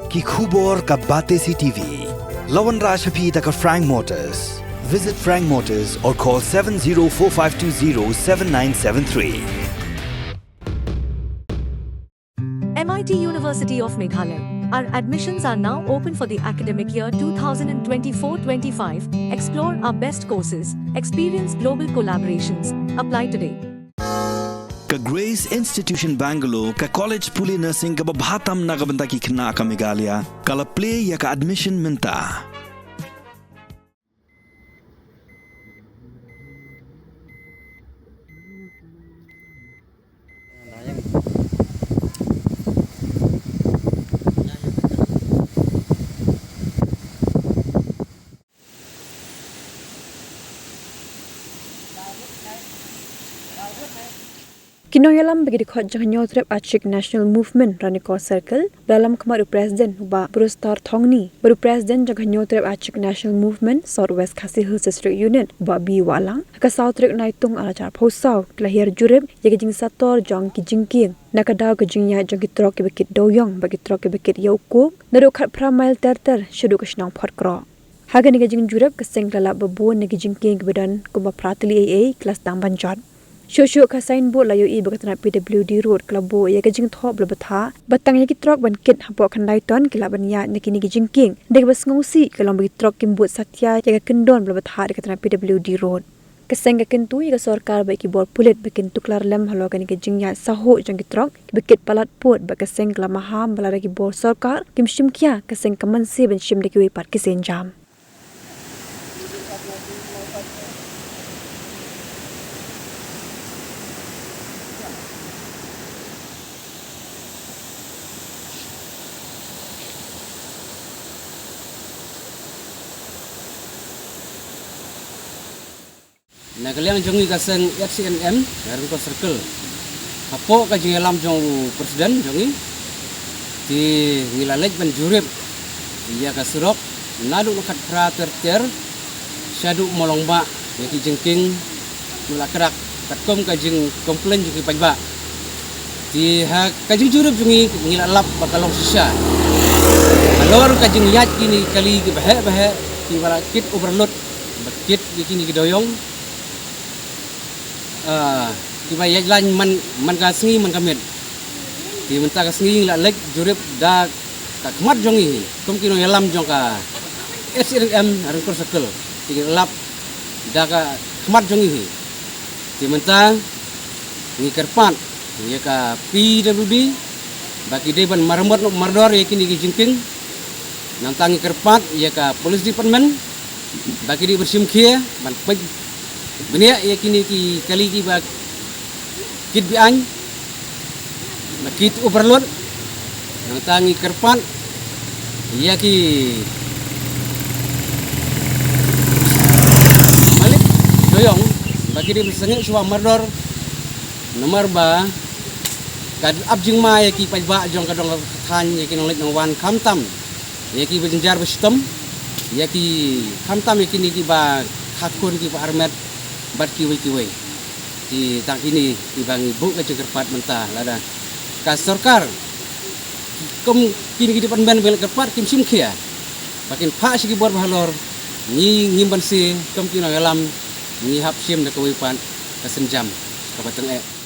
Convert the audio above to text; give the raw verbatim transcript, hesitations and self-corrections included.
Ki khubor ka Batesi T V. La wanrah sha phi da ka Frank Motors. Visit Frank Motors or call seven zero four five two zero seven nine seven three. M I T University of Meghalaya. Our admissions are now open for the academic year two thousand twenty-four twenty-five. Explore our best courses, experience global collaborations. Apply today. Ka Grace Institution Bangalore, ka college pule nursing kaba bha tam na ka bynta ki khynnah ka Meghalaya, ka la plie ïa ka admission mynta. Ki nongïalam ba ki dkhot jong ka Hynñiewtrep Achik National Movement, Ranikor Circle, ba la lam khmat u President u Bah Brewster Thongni bad u President jong ka Hynñiewtrep Achik National Movement, South West Khasi Hills District Unit, u Bah B Wahlang, ha ka saw tarik Naitung ar hajar arphew saw, ki la hiar jurip ïa ka jingsator jong ki jingkieng na ka daw ka jingïaid jong ki trok kiba kit dewiong bad ki trok kiba kit ïa u coke, naduh khatphra mail ter ter shaduh ka shnong Photkroh. Ha kane ka jingjurip, ka seng ka la lap ba bun na ki jingkieng kiba don kumba phra tylli eiei ki la sdang ban jot. Shuh shuh ka signboard la ïohi ba ka tnat P W D Road ka la buh ïa ka jingthoh ba la bthah ba tang ïa ki trok ban kit hapoh khyndai ton ki lah ban ïaid na kine ki jingkieng. Hynrei kaba sngewsih ka long ba ki trok kim bud satia ïa ka kyndon ba la bthah da ka tnat P W D Road. Ka seng ka kyntu ïa ka sorkar bad ki bor pulit ba kin tuklar lem halor kane ka jingïaid sahuh jong ki trok kiba kit palat pud, bad ka seng ka la maham ba lada ki bor sorkar kim shim khia, ka seng ka mynse ban shim da kiwei pat ki sienjam. Na ka liang jong ngi ka seng H C N M, Ranikor Circle, hapoh ka jingïalam jong u President jong ngi, te ngi la leit ban jurip ïa ka surok naduh na khatphra ter ter shaduh Mawlong Bah, ïa ki jingkieng ki la krak katkum ka jingcomplain jong ki paidbah. Te ha ka jingjurip jong ngi, ngi la lap ba ka long shisha halor ka jingïaid kine ki kali kiba heh ba heh, kiba la kit overload, ba kit ïa kine ki dewiong, ah, kiba ïaid lain man, man ka sngi man ka miet. Te mynta ka sngi ngi la leit jurip da ka khmat jong ngi hi, kum ki nongïalam jong ka H C N M Ranikor Circle, te ngi la lap da ka khmat jong ngi hi. Te mynta ngi kyrpad ïa ka P W D ba ki dei ban maramot noh mardor ïa kine ki jingkieng. Nangta ngi kyrpad ïa ka Police Department ba ki dei ban shim khia ban peit bniah ïa kine ki kali kiba kit be-aiñ, ba kit overload. Nangta ngi kyrpad ïa ki malik dewiong ba ki dei ban sangeh shuwa mardor, namar ba ka ap jingma ïa ki paidbah jong ka dong ka thaiñ, ïa ki nongleit nongwan, khamtam ïa kiba jynjar ba shitom, ïa ki, khamtam ïa kine kiba kha khun kiba armet bad kiwei kiwei. Te tang kine kiba ngi buh ka jingkyrpad mynta, lada ka sorkar, kum kine ki department ba ngi la kyrpad, kim shim khia ba kin phah sha ki bor ba halor, ngi ngim banse kum ki nongïalam, ngi hap shim da kawei pat ka sienjam kaba tyngeh.